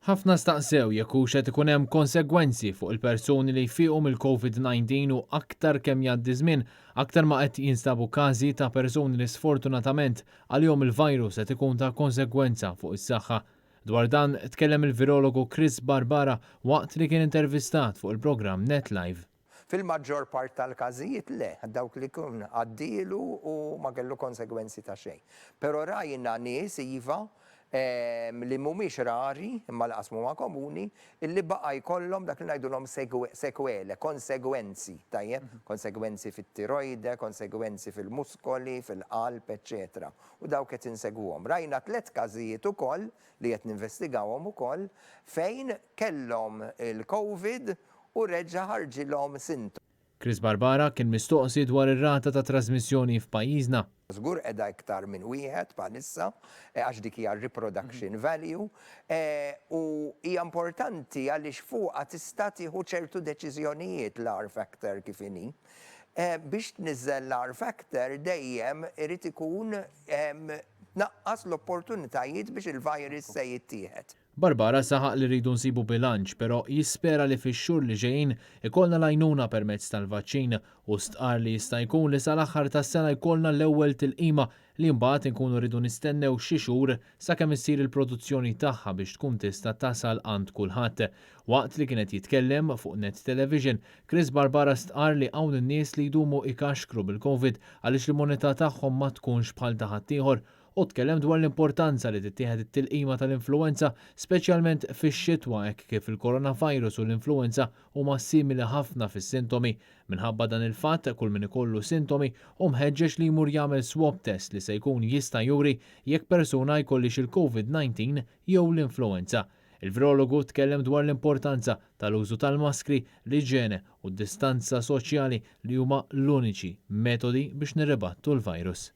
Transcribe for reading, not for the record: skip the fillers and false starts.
Ħafna staqsew jekk hux qed ikun hemm konsegwenzi fuq il-persuni li jfiqu mill-Covid-19 u aktar kemm jgħaddi żmien, aktar ma qed jinstabu każi ta' persuni li sfortunatament għalihom il-virus qed ikun ta' konsegwenza fuq is-saħħa. Dwar dan tkellem il-virologu Chris Barbara waqt li kien intervistat fuq il-programm Net Live. Fil-maġġor part tal-każijiet le, dawk li jkun għaddielu u ma kellu konsegwenzi ta' xejn. Però rajna nies iva, li mhumiex rari, imma lanqas mhuma komuni, illi baqa' jkollhom dak li ngħidulhom sequelae, konsegwenzi, tajjeb? Konsegwenzi fit-tirojde, konsegwenzi fil-muskoli, fil-qalb, eċċetera. U dawk qed insegwuhom. Rajna tlett każijiet ukoll, li qed ninvestigawhom ukoll, fejn kellhom il-Covid u reġa' ħarġilhom sintomi. Chris Barbara kien mistoqsi dwar ir-rata ta' trażmissjoni f'pajjiżna. Żgur qiegħda iktar minn wieħed bħalissa, għax dik hija r-reproduction value, u hija importanti għaliex fuqha tista' tieħu ċertu deċiżjonijiet l-R factor kif inhi. Biex tniżżel l-R factor dejjem irid ikun tnaqqas l-opportunitajiet biex il-virus se jittieħed. Barbara saħaq li rridu nsibu bilanċ però jispera li fix-xhur li ġejjin ikollna l-għajnuna permezz tal-vaċċin u stqarr li jista' jkun li sal-aħħar tas-sena jkollna l-ewwel tilqima li mbagħad inkunu rridu nistennew xi xhur sakemm issir il-produzzjoni tagħha biex tkun tista' tasal għand kulħadd. Waqt li kien qed jitkellem fuq Net Television, Chris Barbara stqarr li hawn in-nies li jdumu ikaxkru bil-Covid għaliex l-immunità tagħhom ma tkunx bħal ta' ħaddieħor. Hu tkellem dwar l-importanza li tittieħed it-tilqima tal-influwenza, speċjalment fix-xitwa hekk kif il-coronavirus u l-influwenza huma simili ħafna fis-sintomi. Minħabba dan il-fatt, kull min ikollu sintomi hu mħeġġeġ li jmur jagħmel swab test li se jkun jista' juri jekk persuna jkollhiex il-Covid-19 jew l-influwenza. Il-virologu tkellem dwar l-importanza tal-użu tal-maskri, l-iġene u d-distanza soċjali li huma l-uniċi metodi biex nirribattu l-virus.